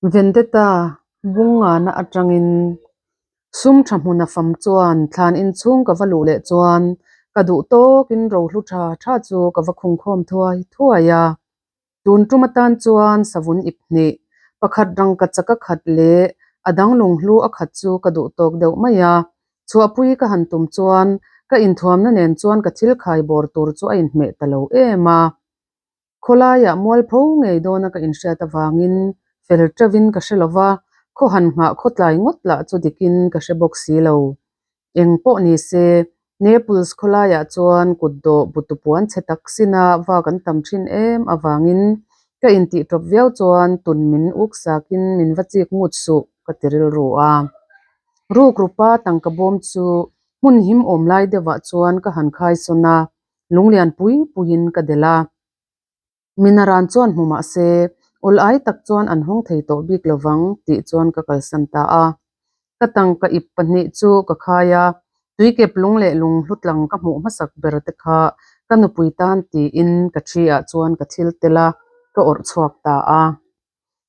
Vendetta bungngana atangin sum tha hmuna fam chuan thlan inchhung ka va luh leh chuan ka duh tawkin rohlu tha tha chu ka va khungkhawm thuai thuai a. Tun tum atan chuan savun ip hnih, pakhat rangkachak a khat leh a dang lunghlu a khat chu ka duh tawk deuh mai a. Chhuahpui ka han tum chuan ka inthuamna nen chuan ka thil khai bawr tur chu a inhmeh ta lo em a. Khawlaiah mualpho ngei dawna ka inhriat avangin fel teuhin ka hre lova, khaw han nghah khawtlai ngawt lah chu dikin ka hre bawk si lo. Eng pawh ni se, Naples khawlaiah chuan kutdawh butupuan chhe tak sina vak an tam thin em avangin ka intih tawp viau chuan tun min uk sakin min va chik ngut suh ka ti rilru a. Rukrupa tangka bawm chu hmun him awm lai deuhah chuan ka han khai sawn a, lunglian pui puiin ka delh a. Minaran chuan hmu mah se, awl ai tak chuan an hawng thei tawh bik lo vang tih chuan ka kalsan ta a. Ka tangka ip pahnih chu ka khai a, tuikep lung leh lung hlutlang ka hmuh hmasak ber te kha ka nupui tan tiin ka thi ah chuan ka thil tel a, ka awrh chhuak ta a.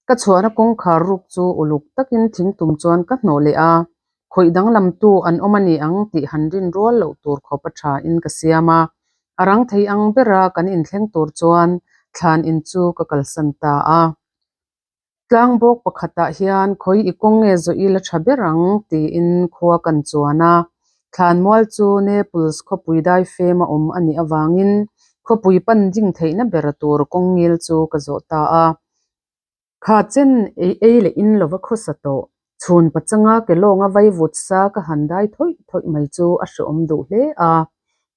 Ka chhuahna kawngkhar ruk chu uluk takin thingtum chuan ka hnawh leh a, khawih danglamtu an awm a ni ang tih han rin rual loh tur khawp a tha in ka siam a. A rang thei ang bera kan inthleng tur chuan thlan in chu ka kalsan ta a. Tlangbawk pakhatah hian khawi i kawng nge zawh ila tha ber ang tiin khua kan chuan a. Thlanmual chu Naples khawpui daifem a awm a nih avangin khawpui pan ding theihna ber tur kawng ngil chu ka zawh ta a. Kha chen ei ei leh in lova khawsa tawh. Chhun pachanga ke lawnga vaivut sa ka han dai thawih thawih mai chu a hreawm duh hle a.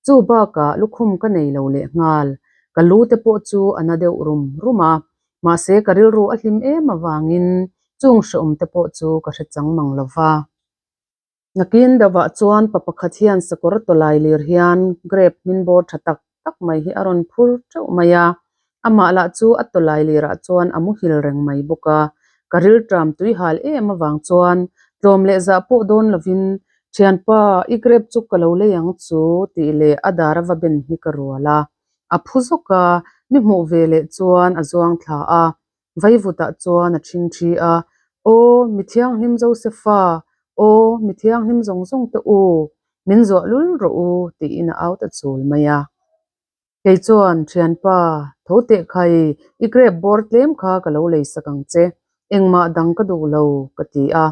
Chu bakah lukhum ka nei lo leh nghal. Ka lu te pawh chu a na deuh rum rum a. Mahse ka rilru a hlim em avangin chung hreawm te pawh chu ka hre chang mang lova. Nakin deuhah chuan pa pakhat hian sakawr tawlai lir hian grape hmin bawr tha tak tak mai hi a rawn phur teuh mai a, amah lah chu a tawlai lirah chuan a muhil reng mai bawk a. Ka rilṭam tui hal em avang chuan tlawm leh zah pawh dawn lovin, Thianpa, i grape chu ka lo lei ang chu tih leh a dar a va ben hi ka rual a. A phu zawk a, mi hmuh ve leh chuan a zuang thla a. Vaivutah chuan a ṭhingṭhi a, Aw, mi thianghlim Josefa, aw, mi thianghlim zawng zawng te u, min zuah lul rawh u, tiin a au ta chul mai a. Kei chuan, Ṭhianpa, tho teh khai, i grape bawr tlem kha ka lo lei sak ang che, engmah dang ka duh lo, ka ti a.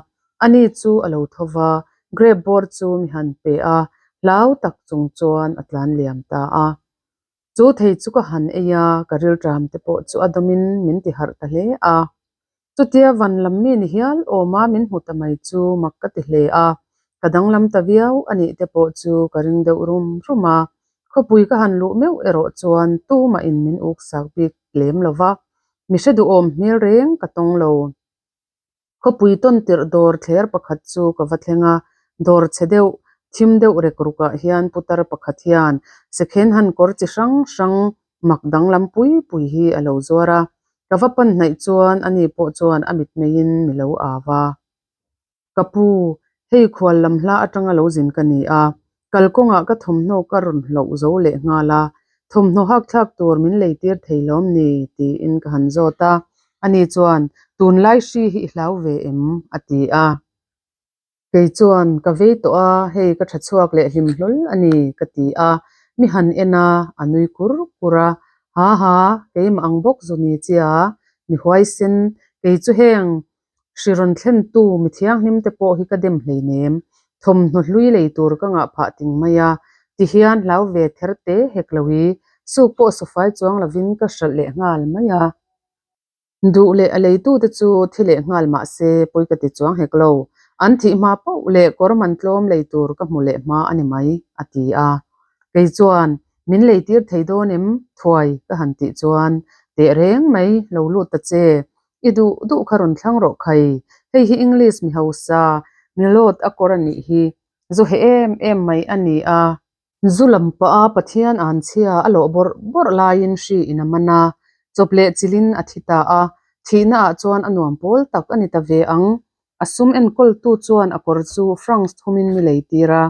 Ani chu a lo tho va, grape bawr chu mi han pe a, hlau tak chung chuan a tlan liam ta a. Chu thei chu ka han ei a, ka rilṭam te pawh chu a dawmin min ti harh ta hle a. Chutia van lam mi ni hial awma min hmu ta mai chu mak ka ti hle a, ka danglam ta viau a nih te pawh chu ka ring deuh rum rum a. Khawpui ka han luh meuh erawh chuan tumah in min uksak bik lem lo va, mi hre duhawm hmel reng ka tawng lo. Khawpui tawn tirh dawr thler pakhat chu ka va thleng a, dawr chhe deuh, thim deuh rek rukah hian putar pakhat hian sekhen han kawr chi hrang hrang mak danglam pui pui hi a lo zuar a, ka va pan hnaih chuan ani pawh chuan a mitmeiin mi lo au a. Ka pu, hei khual lam hla atanga lo zin ka ni a, kalkawngah ka thawmhnaw ka rawn hloh zo leh nghal a, thawmhnaw hakthlak tur min lei tir thei lawm ni? tiin ka han zawt a, ani chuan, Tunlai hri hi i hlau ve em? a ti a. Kei chuan, Ka vei tawh a, hei ka tha chhuak leh hlim hlawl a ni, ka ti a. Mi han en a, a nui kur kur a. Ha ha, keimah ang bawk zu ni chia, mi huaisen, kei chu heng hri rawn thlentu mi thianghlim te pawh hi ka dem hleinem. Thawmhnaw hlui lei tur ka ngah phah ting mai a, tihian hlau ve ther te hek lo i, suk pawh sufai chuang lovin ka hralh leh nghal mai a. Duh leh a leitute chu thi leh nghal mah se pawi ka ti chuang hek lo. An thih hma poh leh kawr man tlawm lei tur ka hmu leh hma a ni mai, a ti a. Kei chuan, Min lei tir thei dawn em? Thuai ka han tih chuan, Teh reng mai, lo lut ta che. I duh duh kha rawn thlang rawh khai. Hei hi English mi hausa, milawt a kawr a nih hi. Zu he em em mai a ni a. Zu lam pah a Pathian an chhia a lawh bawrh bawrh laiin hri in a man a, chawp leh chilhin a thi ta a, thihna ah chuan a nuam pawl tak a ni ta ve ang. A sum enkawltu chuan a kawr chu francs thumin mi lei tir a,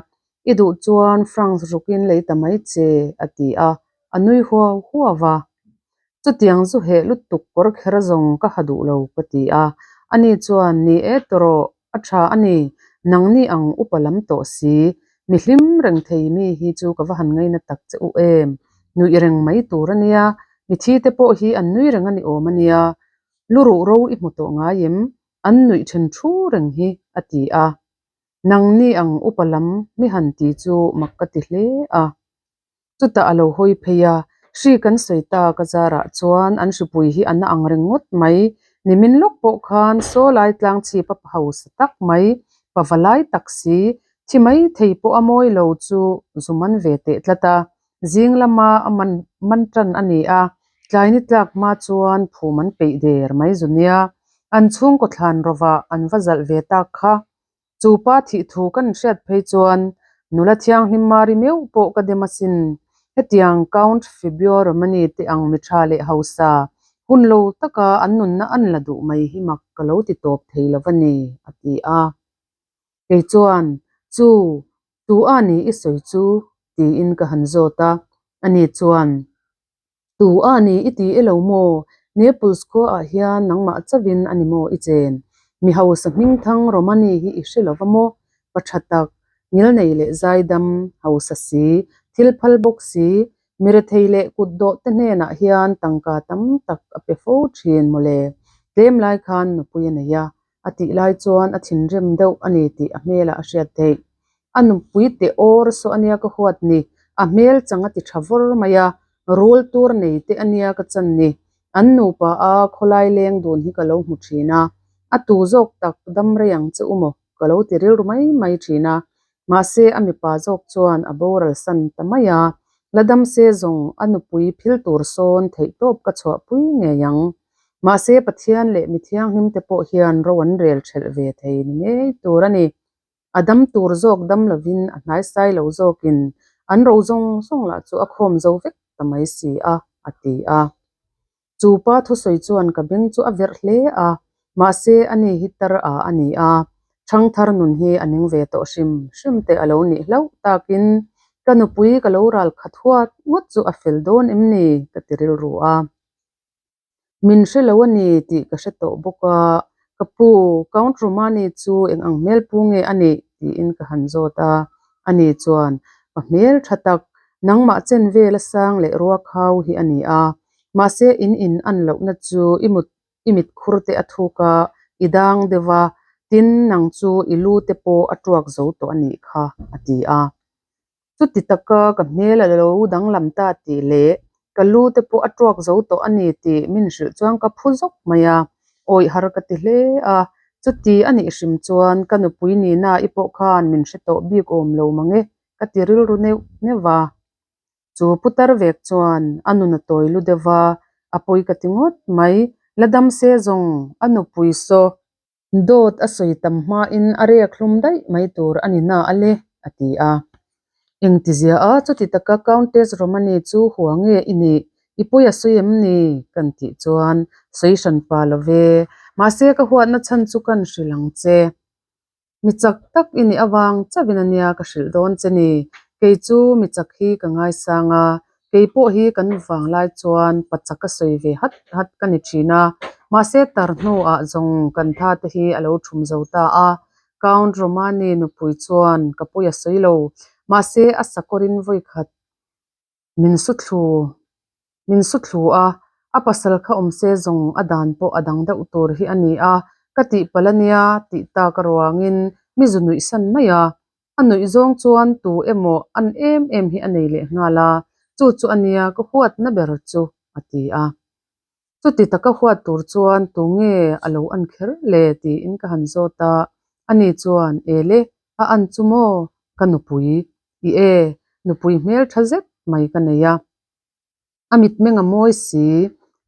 I duh chuan francs rukin lei ta mai che, a ti a, a nui huau huau a. Chutiang zu heh lutuk kawr kher zawng ka ha duh lo ka ti a, Ani chuan, Ni e tawrawh, a tha a ni, nangni ang upa lam tawh si, mi hlim reng thei mi hi chu ka va han ngaina tak che u em, nuih reng mai tur a nia, mithi te pawh hi an nui reng a ni awm a nia, lu ruh ro i hmu tawh ngai em, an nuih then thu reng hi, a ti a. Nangni ang upa lam mi han ti chu mak ka ti hle a. Chutah a lo hawi phei a, hri kan sawi tak a zarah chuan an hripui hi a na ang reng ngawt mai. Nimin lawk pawh khan saw lai tlang chhip a hausa tak mai, pava lai tak si, thi mai thei pawh a mawi lo chu zu man ve teh tlat a. Zing lama a man man tan a ni a, tlai ni tlak hma chuan phum an peih der mai zu nia. An chhungkaw thlan rawvah an va zalh ve tak kha. Chu pa thih thu kan hriat phei chuan nula thianghlim Mari meuh pawh ka dem asin. Hetiang Count Fabio Romani te ang mi tha leh hausa, hun lo taka an nunna an la duh mai hi mak ka lo ti tawp thei lo a ni, a ti a. Kei chuan, Chu, tu a ni i sawi chu? tiin ka han zawt a. Ani chuan. Tu a ni i ti elo maw? Naples khuaah hian nangmah chauhin a ni maw i chen? Mi hausa hmingthang Romani hi i hre lova maw? Pa tha tak, ngilnei leh zaidam, hausa si, thil phal bawk si, mi rethei leh kut dawh te hnenah hian tangka tam tak a pe fo thin mawle. Tlem lai khan nupui a nei a, a tih lai chuan a thinrim deuh a ni tih a hmelah a hriat theih. A nupui teh awr saw a nia ka huat ni, a hmel chang a ti tha vawr mai a, rul tur nei te a nia ka chan ni. An nupa a khawlai leng dun hi ka lo hmu thin a, a tu zawk tak dam rei ang che u maw ka lo ti rilru mai mai thin a, mahse a mipa zawk chuan a boral san ta mai a, la dam se zawng a nupui phil tur sawn theihtawp ka chhuahpui ngei ang. Mahse Pathian leh mi thianghlim te pawh hian ro an rel thelh ve thei ni ngei tur a ni. A dam tur zawk dam lovin a hnaisai lo zawkin an ro zawng zawng lah chu a khawm zo vek ta mai si a, a ti a. Chu pa thusawi chuan ka beng chu a verh hle a, mahse ani hi tar a a ni a, thangthar nun hi a ning ve tawh hrim hrim te a lo nih hlauh takin ka nupui ka lo ral khat huat ngawt chu a fel dawn em ni ka ti rilru a. Min hre lo a ni tih ka hre tawh bawk a, ka pu, Count Romani chu eng ang hmel pu nge a nih? tiin ka han zawt a, ani chuan, Pa hmel tha tak, nangmah chen vel a sang leh ruakhau hi a ni a, mahse in in an lohna chu i mut i mitkhur te a thuk a, i dang deuh a, tin nang chu i lu te pawh a tuak zo tawh a nih kha, a ti a. Chuti taka ka hmel a lo danglam ta tih leh ka lu te pawh a tuak zo tawh a ni tih min hrilh chuan ka phu zawk mai a, awih har ka ti hle a. Chuti a nih hrim chuan ka nupui Nina i pawh khan min hre tawh bik awm lo mang e ka ti rilru neuh neuh va. Chu putar vek chuan a nun a tawi lu deuh va, a pawi ka ti ngawt mai. La dam se zawng a nupui saw. Dawt a sawi tam hmain a rek hlum daih mai tur a ni na a le, a ti a. Engtizia a, chuti taka Countess Romani chu hua nge i nih? I pawi a sawi em ni? Kan tih chuan sawi hran pa lo ve. Mahse ka huatna chhan chu kan hrilh ang che. Mi chak tak i nih avang chauhin a nia ka hrilh dawn che ni. Kei chu mi chak hi ka ngaisang a, kei pawh hi kan vang lai chuan pa chak a sawi ve hat hat ka ni thin a. Mahse tar hnuah zawng kan tha te hi a lo thum zo ta a. Count Romani nupui chuan ka pawi a sawi lo. Mahse a sakawrin vawikhat Min su thlu, min su thlu a, a pasal kha awm se zawng a dan pawh a dang deuh tur hi a ni a, ka tihpalh a nia tih tak a ruangin mi zu nuih san mai a, a nuih zawng chuan tu emaw an em em hi a nei leh nghal a, chu chu a nia ka huatna ber chu, a ti a. Chuti taka huat tur chuan tu nge a lo an kher le tiin ka han zawt a, ani chuan, Ele, a an chu maw? Ka nupui, i e, nupui hmel tha zet mai ka nei a. A mitmeng a mawi si,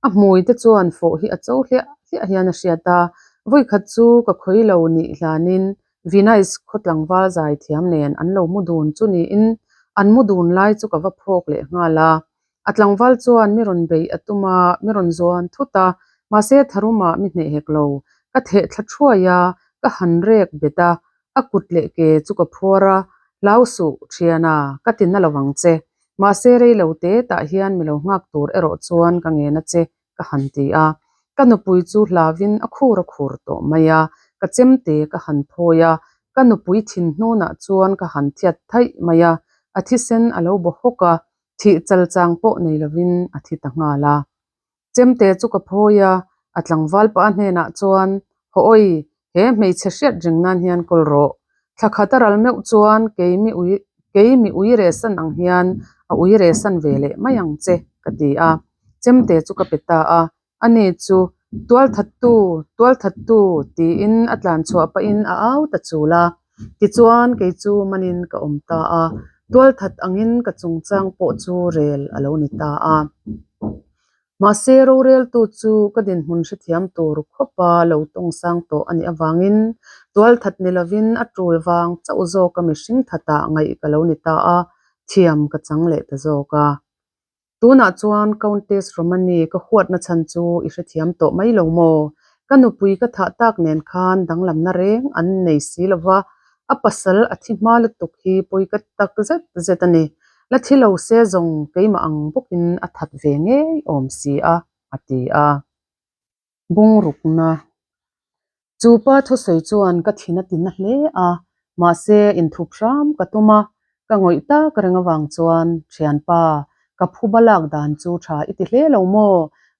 a hmui te chuan fawh hi a cho hliah hliah hian a hriat a, vawikhat chu ka khawi lo nih hlanin Venice khaw tlangval zai thiam nen an lo mu dun chu niin an mu dun lai chu ka va phawk leh nghal a. A tlangval chuan mi rawn beih a tum a, mi rawn zuan thut a, mahse tharumah mi hneh hek lo. Ka theh thla thuai a, ka han rek bet a, a kut leh ke chu ka phuar a, Hlau suh, thiana, ka ti na lovang che. Mahse rei lo te tah hian mi lo nghak tur erawh chuan ka ngen a che, ka han ti a. Ka nupui chu hlauin a khur a khur tawh mai a, ka chemte ka han phawi a, ka nupui thin hnunah chuan ka han thiat thaih mai a, a thisen a lo baw hawk a, thih chal chang pawh nei lovin a thi ta nghal a. Chemte chu ka phawi a, a tlangval pa hnenah chuan, Haw awi, he hmeichhe hriat reng nan hian kawl rawh. Thla khat a ral meuh chuan kei mi ui kei mi ui rehsan ang hian a ui rehsan ve leh mai ang che, ka ti a. Chemte chu ka pe ta a, ani chu, Tualthattu, tualthattu, tiin a tlan chhuah pahin a au ta chul a. Tichuan kei chu manin ka awm ta a, tualthat angin ka chungchang pawh chu rel a lo ni ta a. Mahse roreltu chu ka dinhmun hrethiam tur khawpa lo tawng sang tawh a nih avangin tualthat ni lovin a tul vang chauh zawka mihring thatah ngaih ka lo ni ta a, thiam ka chang leh ta zawk a. Tunah chuan Countess Romani ka huatna chhan chu i hrethiam tawh mai lo maw? Ka nupui ka thah tak nen khan danglamna reng an nei si lo va, a pasal a thi hma lutuk hi pawi ka tak zet zet a ni. La thi lo se zawng keimah ang bawkin a that ve ngei awm si a, a ti a. Bungrukna. Chu pa thusawi chuan ka thin a ti na hle a, mahse inthup hram ka tum a, ka ngawih tak reng avang chuan, Thianpa, ka phuba lak dan chu tha i ti hle lo maw?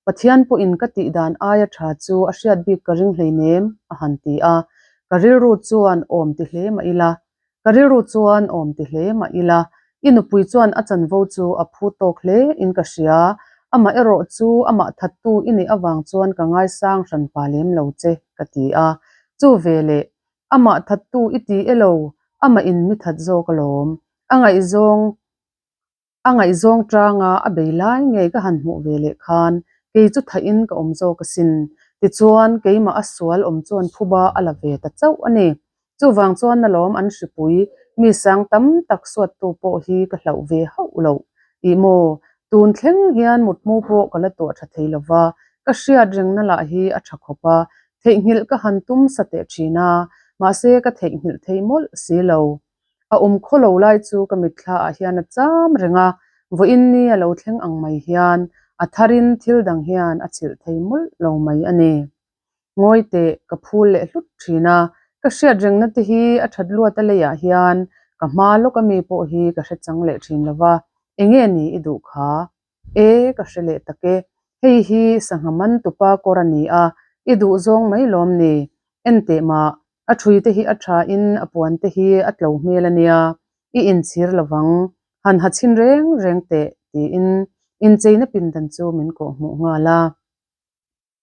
Pathian pawhin ka tih dan aia tha chu a hriat bik ka ring hleinem, a han ti a. Ka rilru chuan awm ti hle mah ila, Ka rilru chuan awm ti hle mah ila, i nupui chuan a chanvo chu a phu tawk hle in ka hria, amah erawh chu amah thattu i nih avang chuan ka ngaisang hran pa lem lo che, ka ti a. Chu veleh, amah thattu i ti e lo, amah in mi that zawk alawm, a ngaihzawng A ngaihzawng tanga a bei lai ngei ka han hmuh ve leh khan kei chu thahin ka awm zawk asin. Tichuan, keimah a sual awm chuan phuba a la ve ta chauh a ni. Chuvang chuan alawm an hripui mi sang tam tak suattu pawh hi ka hlauh ve hauh loh. Ih maw, tun thleng hian mutmu pawh ka la tuah tha thei lo va, ka hriat rengna lah hi a tha khawp a, theihnghilh ka han tum sa teh thin a, mahse ka theihnghilh thei mawlh si lo. A awm khaw lo lai chu ka mitthla ah hian a cham reng a, vawiin ni a lo thleng ang mai hian a tharin thil dang hian a chhilh thei mawlh lo mai a ni. Ngawi teh, ka phul leh hlut thin a, ka hriat rengna te hi a that luat a leiah hian ka hma lawk ami pawh hi ka hre chang leh thin lo va, enge ni i duh kha? E, ka hre leh tak e. Hei hi sangha man tupa kawr a ni a, i duh zawng mai lawm ni? Enteh mah, a thui te hi a tha in a puan te hi a tlo hmel a nia, i inchhir lovang, han ha chhin reng reng teh, tiin incheina pindan chu min kawhhmuh nghal a.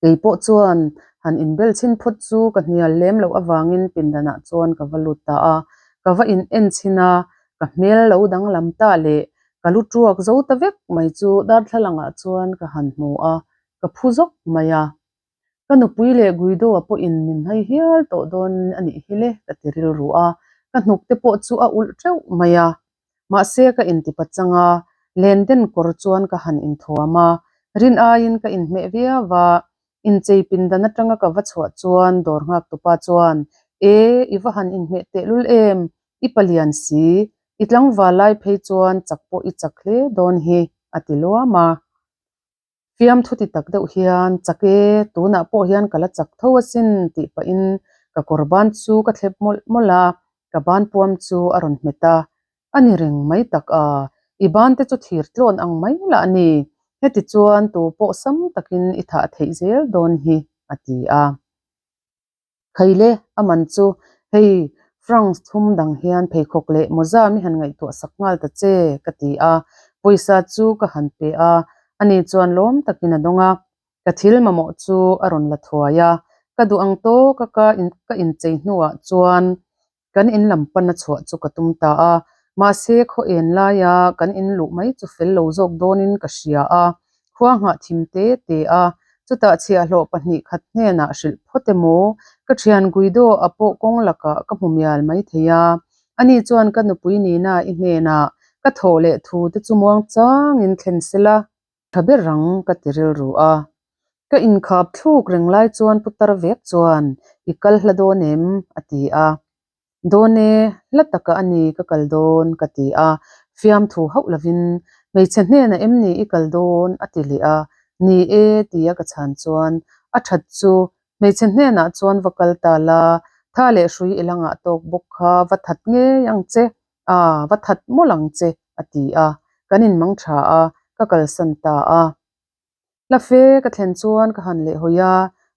Kei pawh chuan han inbel chhin phawt chu ka hnial lem loh avangin pindanah chuan ka va lut ta a, ka va in en chhin a, ka hmel lo danglam ta leh ka lu tuak zo ta vek mai chu darthlalangah chuan ka han hmu a, ka phu zawk mai a. Ka nupui leh Guido-a pawhin min hai hial tawh dawn a nih hi le ka ti rilru a, ka hnuk te pawh chu a ulh teuh mai a. Mahse ka intipa chang a, len den kawr chuan ka han inthuam a, rin aiin ka inhmeh viau a, inchei pindan atanga ka va chhuah chuan dawr nghak tupa chuan, E, i va han inhmeh tehlul em, i palian si, i tlangval lai phei chuan chak pawh i chak hle dawn hi, a ti luam a. Fiamthu ti tak deuh hian, Chak e, tunah pawh hian ka la chak tho asin tih pahin ka kawr ban chu ka thlep mawlh mawlh a, ka ban puam chu a rawn hmet a. A ni reng mai tak a, i ban te chu thir tlawn ang mai lah a ni, heti chuan tu pawh sam takin i thah theih zel dawn hi, a ti a. Khaile, a man chu, hei, Francs thum dang hian pheikhawk leh mawza mi han ngaihtuah sak nghal ta che, ka ti a. Pawisa chu ka han pe a, ani chuan lawm takin a dawng a. Ka thil mamawh chu a rawn la thuai a, ka duh ang tawk a ka ka inchei hnuah chuan Kan in lam pana chhuah chu ka tum ta a, mahse khaw en laia kan in luh mai chu fel lo zawk dawnin ka hria a, khua nghah thim te te a, chutah chhiahhlawh pahnih khat hnenah hrilh phawt emaw ka thian Guido a pawh kawng lakah ka hmu mial mai thei a, ani chuan ka nupui Nina i hnenah ka thawh leh thu te chu muang changin thlen sela. Tha ber ang ka ti rilru a. Ka inkhap thluk reng lai chuan putar vek chuan i kal hla dawn em? a ti a. Dawn e, hla takah a ni ka kal dawn ka ti a. Fiamthu hauh lovin hmeichhe hnenah em ni i kal dawn? a ti leh a. Ni e tia ka chhan chuan A that chu, hmeichhe hnenah chuan va kal ta la, tha leh hrui i la ngah tawk bawk kha va that ngei ang che, aa va that mawlh ang che, a ti a. Kan inmang tha a, ka kalsan ta a. Hla fe ka thlen chuan ka han lehhawi a,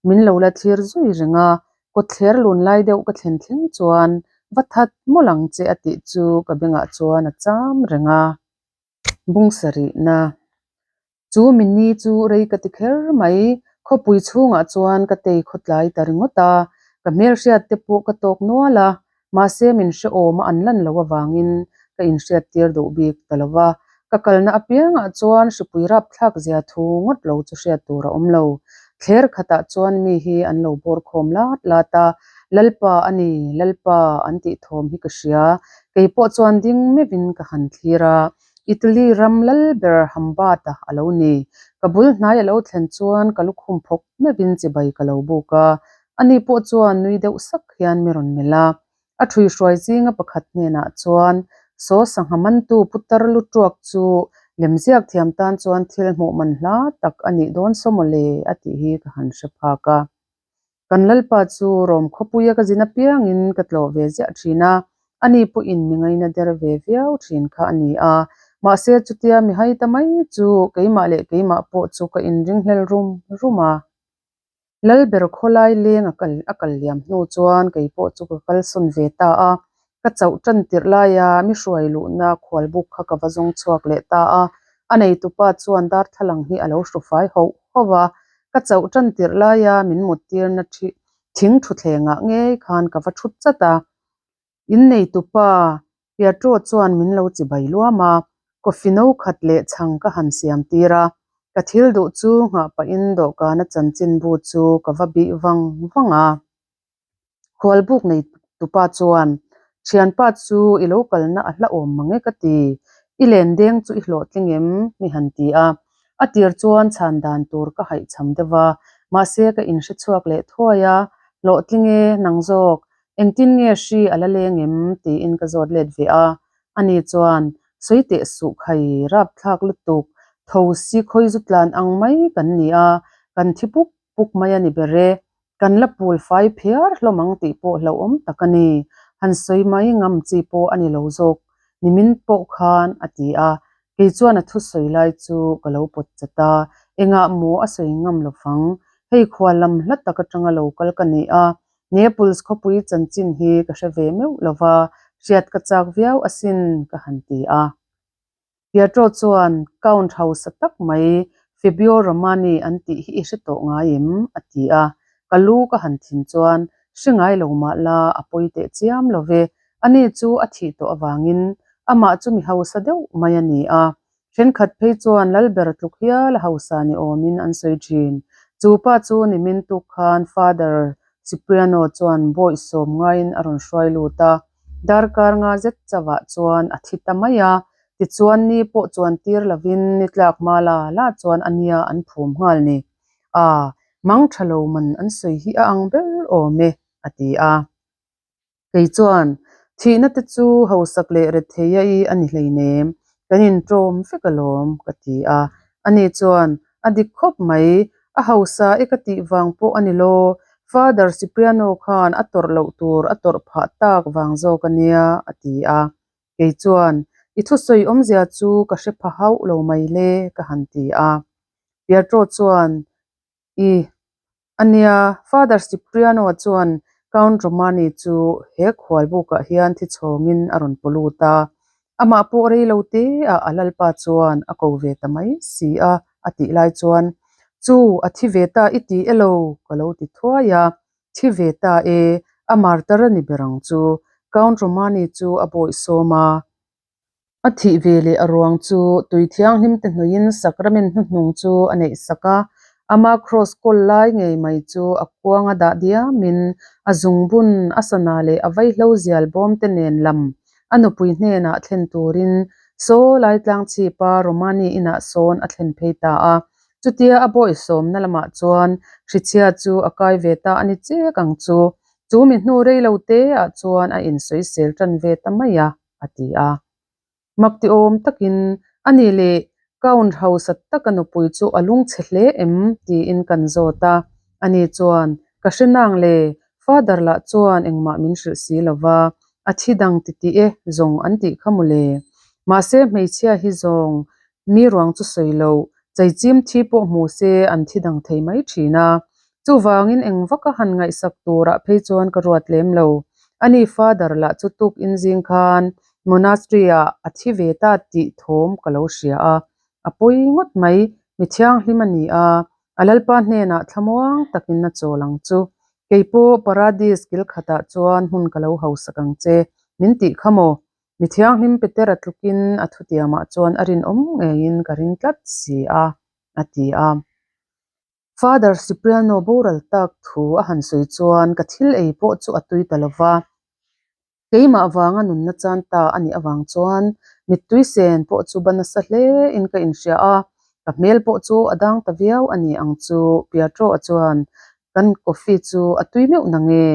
min lo la thlir zui reng a, kawtthler lun lai deuh ka thlen thleng chuan va that mawlh ang che a tih chu ka bengah chuan a cham reng a. Bung sarihna Chu mini chu rei ka ti kher mai, khawpui chhungah chuan ka tei khawtlai ta ringawt a, ka hmelhriat te pawh ka tawk nual a, mahse min hrehawm a an lan loh avangin ka inhriattir duh bik ta lo va, ka kalna apiangah chuan hripui rapthlak zia thu ngawt lo chu hriat tur a awm lo. Thler khatah chuan mi hi an lo bawr khawm lat lat a, Lalpa a ni, Lalpa an tih thawm hi ka hria, kei pawh chuan ding meuhin ka han thlir a, Italy ram lal ber Hambata a lo ni. Ka bul hnai a lo thlen chuan ka lukhum phawk meuhin chibai ka lo buk a, ani pawh chuan nui deuh sak hian mi rawn melh a. A ṭhuihruai zinga pakhat hnenah chuan saw sangha mantu putar lu ṭuak chu lemziak thiam tan chuan thil hmuh man hla tak a nih dawn saw mawle a tih hi ka han hre phak a. Kan Lalpa chu Rom khawpuia ka zin apiangin ka tlawh ve ziah ṭhin a, ani pawhin mi ngaina der ve viau ṭhin kha a ni a. Mahse chutia mi hai ta mai chu keimah leh keimah pawh chu ka inringhlel rum rum a. Lalber khawlai leng a kal a kal liam hnu chuan kei pawh chu ka kalsawn ve ta a, ka chauh tan tirh laia mi hruai luhna khualbuk kha ka va zawng chhuak leh ta a, a neitupa chuan darthlalang hi a lo hru fai hauh hauh a, ka chauh tan tirh laia min mut tirna thing thutthlengah ngei khan ka va thut chat a. Inneitupa Pietro chuan min lo chibai luam a, coffee no khat leh chhang ka han siam tir a, ka thil duh chu nghah pahin dawhkana chanchinbu chu ka va bih vang vang a. Khualbuk neitupa chuan, Thianpa chu i lo kalna a hlauhawm mang e ka ti, i len deng chu i hlawhtling em? mi han ti a. A tir chuan chhan dan tur ka haihchham deuh a, mahse ka inhre chhuak leh thuai a, Hlawhtling e, nang zawk, Engtin nge hri a la leng em? tiin ka zawt let ve a. Ani chuan, Sawi teh suh khai, rapthlak lutuk, tho si khawi zu tlan ang mai kan ni a, kan thi puk puk mai a ni ber e. Kan la pul fai phiar hlawm ang tih pawh hlauhawm tak a ni. Han sawi mai ngam chi pawh a ni lo zawk, nimin pawh khan, a ti a. Kei chuan a thusawi lai chu ka lo pawt chat a, engah maw a sawi ngam lo vang, hei khua lam hla tak atanga lo kal ka ni a, Naples khawpui chanchin hi ka hre ve meuh lo va, hriat ka chak viau asin ka han ti a. Pietro chuan Count hausa tak mai Fabio Romani an tih hi i hre tawh ngai em? a ti a. Ka lu ka han thin chuan hre ngai lo mah la a pawi teh chiam lo ve, ani chu a thih tawh avangin amah chu mi hausa deuh mai a ni a. Thenkhat phei chuan Lalber tluk hial a hausa ni awmin an sawi thin. Chu pa chu nimin tuk khan Father Cipriano chuan bawih sawm ngaiin a rawn hruai lut a, darkar nga zet chavah chuan a thi ta mai a, tichuan ni pawh chuan tir lovin ni tlak hma la la chuan a nia an phum nghal ni. A, mang tha lo man an sawi hi a ang ber awm e, a ti a. Kei chuan, Thihna te chu hausak leh retheia i a ni hleinem, kan inṭawm vek alawm, ka ti a. Ani chuan, A dik khawp mai, a hausa i ka tih vang pawh a ni lo, Father Cipriano khan a tawrh loh tur a tawrh phah tak vang zawk a nia, a ti a. Kei chuan, I thusawi awmzia chu ka hre pha hauh lo mai le, ka han ti a. Pietro chuan, I a nia, Father Cipriano chuan Count Romani chu he khualbukah hian thi chhawngin a rawn paw lut a, amah pawh rei lo te ah a lalpa chuan a ko ve ta mai si a, a tih lai chuan, Chu, a thi ve ta i ti elo? ka lo ti thuai a, Thi ve ta e, a martar a ni ber ang chu, Count Romani chu a bawihsawm a. A thih ve leh a ruang chu tui thianghlim te hnuaiin sacrament hnuhnung chu a neih sak a, ama cross kawl lai ngei mai chu a kuanga dah diamin a zungbun, a sana leh a vaihlo zial bawm te nen lam a nupui hnenah thlen turin saw lai tlang chhipa Romani inah sawn a thlen phei ta a. Chutia a bawihsawmna lamah chuan hrichhia chu a kai ve ta a ni chek ang chu. Chu mi hnu rei lo te ah chuan a insawisel tan ve ta mai a. a ti a. Makti awm takin, A nih leh, Count hausa taka nupui chu a lungchhe hle em? tiin kan zawt a. Ani chuan, Ka hre nang le, Father lah chuan engmah min hrilh si lo va, a thi dang titih e zawng an tih kha mawle. Mahse hmeichhia hi zawng mi ruang chu sawi lo, chaichim thi pawh hmu se an thi dang thei mai thin a. Chuvangin eng vaka han ngaihsak turah phei chuan ka ruat lem lo. Ani Father lah chu tuk in zing khan monastery ah a thi ve ta tih thawm ka lo hria a, a pawi ngawt mai, mi thianghlim a ni a, a Lalpa hnenah thlamuang takin a chawl ang chu. Kei pawh Paradis kil khatah chuan hmun ka lo hausak ang che, min tih kha maw? Mi thianghlim Petera tlukin a thutiamah chuan a rinawm ngeiin ka ring tlat si a, a ti a. Father Cipriano boral tak thu a han sawi chuan ka thil ei pawh chu a tui ta lo va. Keimah vanga nunna chan ta a nih avang chuan mittui sen pawh chu ba nasa hle in ka inhria a, ka hmel pawh chu a dang ta viau a ni ang chu Pietro-a chuan kan coffee chu a tui meuh na nge?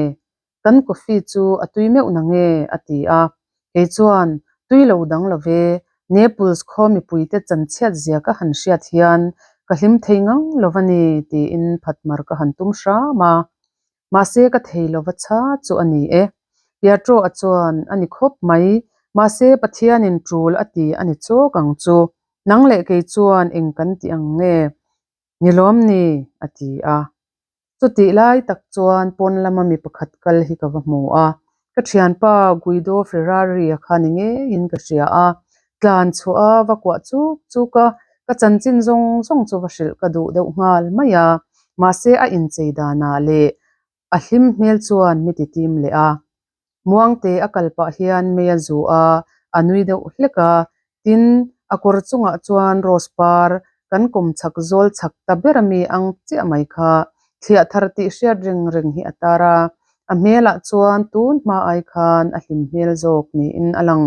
Kan coffee chu a tui meuh na nge? a ti a. Kei chuan, Tui lo dang lo ve, Naples khaw mipuite chanchhiat zia ka han hriat hian ka hlim thei ngang lo va ni tiin phatmar ka han tum hram a. Mahse ka thei lova chha chu a ni e. Pietro-a chuan a ni khawp mai, mahse Pathianin tul a ti a ni chawk ang chu. Nang leh kei chuan eng kan ti ang nge? Ni lawm ni? a ti a. Chutih lai tak chuan pawn lama mi pakhat kal hi ka va hmu a, ka thianpa Guido Ferrari-a kha ni ngeiin ka hria a, tlan chhuah a va kuah chuk chuk a, ka chanchin zawng zawng chu va hrilh ka duh deuh nghal mai a, mahse a inchei danah leh a hlim hmel chuan mi ti tim leh a. Muangte a kal pah hian mei a zu a, a nui deuh hlek a, tin, a kawr chungah chuan rose par kan kawm chhak zawl chhak ta ber a mi ang chiah mai kha thliah thar tih hriat reng reng hi a tar a, a hmelah chuan tun hma ai khan a hlim hmel zawk niin a lang.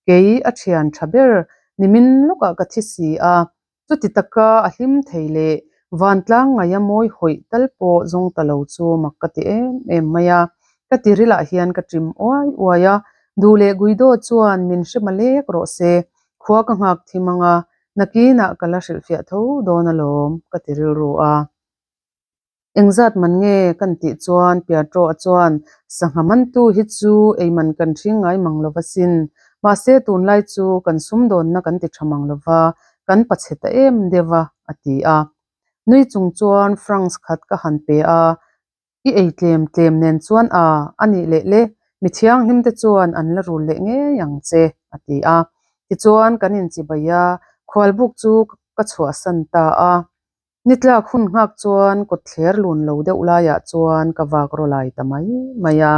Kei a thian tha ber nimin lawkah ka thi si a, Chuti taka a hlim thei leh vantlang ngaia mawi hawih tal pawh zawng ta lo chu mak ka ti em em mai a, ka tirilah hian ka ṭim uai uai a, duh leh Guido chuan min hre malek rawh se, khua ka nghak thim ang a, nakinah ka la hrilhfiah tho dawn alawm, ka ti rilru a. Engzat man nge kan tih chuan Pietro-a chuan, Sangha mantu hi chu ei man kan hring ngai mang lo va sin. Mahse tunlai chu kan sumdawnna kan ti tha mang lo va, kan pachhe ta em deuh a, a ti a. Nui chung chuan francs khat ka han pe a, I ei tlem tlem nen chuan a, a nih leh le, mi thianghlim te chuan an la rul leh ngei ang che, a ti a. Tichuan kan inchibai a, khualbuk chu ka chhuahsan ta a. Nitlak hun nghak chuan kawtthler lun lo deuh laiah chuan ka vak raw lai ta mai mai a.